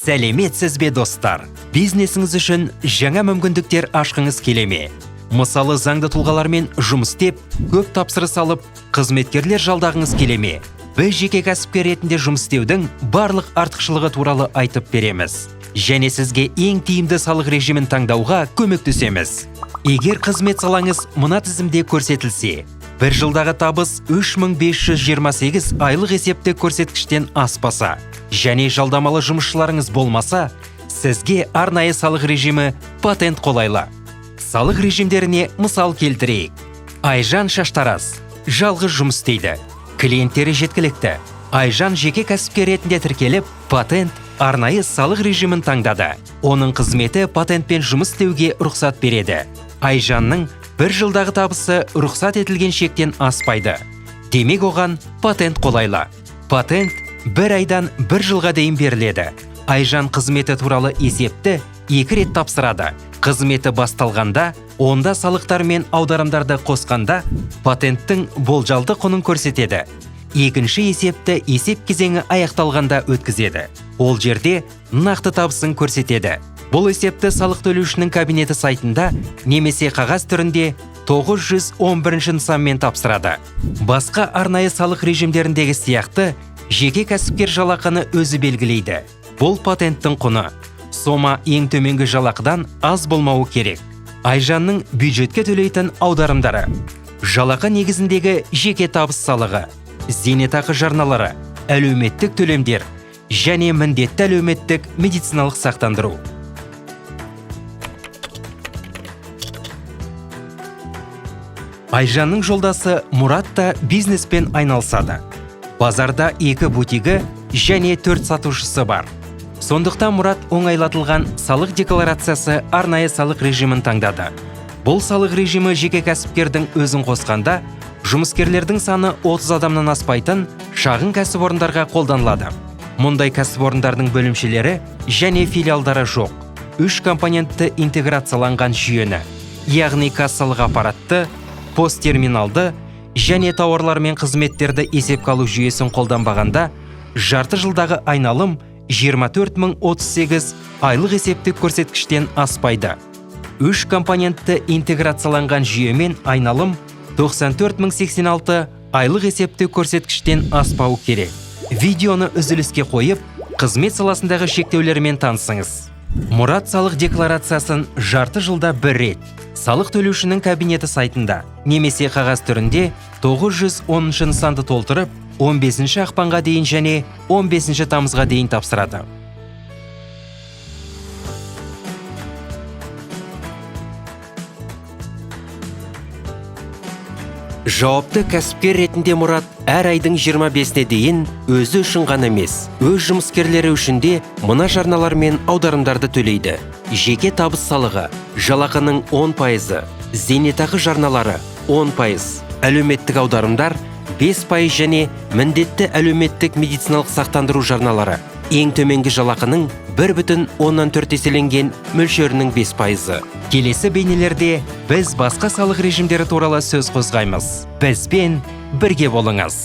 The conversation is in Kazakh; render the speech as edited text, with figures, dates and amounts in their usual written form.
Сәлеметсіз бе, достар! Бизнесіңіз үшін жаңа мүмкіндіктер ашқыңыз келе ме? Мысалы, заңды тұлғалармен жұмыс істеп, көп тапсырыс алып, қызметкерлер жалдағыңыз келе ме? Біз жеке кәсіпкер ретінде жұмыс істеудің барлық артықшылығы туралы айтып береміз. Және сізге ең тиімді салық режимін таңдауға көмектесеміз. Егер қызмет салаңыз мына тізімде көрсетілсе, бір жылдағы табыс 3528 айлық есептік көрсеткіштен аспаса және жалдамалы жұмысшыларыңыз болмаса, сізге арнайы салық режимі патент қолайлы. Салық режимдеріне мысал келтірейік. Айжан шаштараз жалғыз жұмыс істейді. Клиенттері жеткілікті. Айжан жеке кәсіпкер ретінде тіркеліп, патент арнайы салық режимін таңдады. Оның қызметі патентпен жұмыс істеуге рұқсат береді. Айжанның бір жылдағы табысы рұқсат етілген шектен аспайды. Демек, оған патент қолайлы. Патент бір айдан бір жылға дейін беріледі. Айжан қызметі туралы есепті екі рет тапсырады. Қызметі басталғанда, онда салықтар мен аударымдарды қосқанда патенттің болжалды құнын көрсетеді. Екінші есепті есеп кезеңі аяқталғанда өткізеді. Ол жерде нақты табысын көрсетеді. Бұл есепті салық төлеушінің кабинеті сайтында немесе қағаз түрінде 911 нысанмен тапсырады. Басқа арнайы салық режимдеріндегі сияқты жеке кәсіпкер жалақыны өзі белгілейді. Бұл патенттің құны. Сома ең төменгі жалақыдан аз болмауы керек. Айжанның бюджетке төлейтін аударымдары: жалақы негізіндегі жеке табыс салығы, зейнетақы жарналары, әлеуметтік төлемдер және міндетті әлеуметтік медициналық сақтандыру. Айжанның жолдасы Мұрат та бизнеспен айналысады. Базарда екі бутигі және төрт сатушысы бар. Сондықтан Мұрат оңайлатылған салық декларациясы арнайы салық режимін таңдады. Бұл салық режимі жеке кәсіпкердің өзін қосқанда жұмыскерлердің саны 30 адамнан аспайтын шағын кәсіпорындарға қолданылады. Мұндай кәсіпорындардың бөлімшелері және филиалдары жоқ. Үш компонентті интеграцияланған жүйені, яғни кассалық аппаратты, посттерминалды және тауарлар мен қызметтерді есепке алу жүйесін қолданбағанда, жарты жылдағы айналым 24 038 айлық есептік көрсеткіштен аспайды. Үш компонентті интеграцияланған жүйемен айналым 94 086 айлық есептік көрсеткіштен аспауы керек. Видеоны үзіліске қойып, қызмет саласындағы шектеулермен танысыңыз. Мұрат салық декларациясын жарты жылда бір рет салық төлеушінің кабинеті сайтында немесе қағаз түрінде 910 нысанды толтырып, 15 ақпанға дейін және 15 тамызға дейін тапсырады. Жауапты кәсіпкер ретінде Мұрат әр айдың 25-не дейін өзі үшін ғана емес, өз жұмыскерлері үшін де мына жарналар мен аударымдарды төлейді. Жеке табыс салығы, жалақының 10%, зейнетақы жарналары 10%, әлеуметтік аударымдар 5% және міндетті әлеуметтік медициналық сақтандыру жарналары, ең төменгі жалақының 1,4 еселенген мөлшерінің 5%. Келесі бейнелерде біз басқа салық режимдері туралы сөз қозғаймыз. Бізбен бірге болыңыз.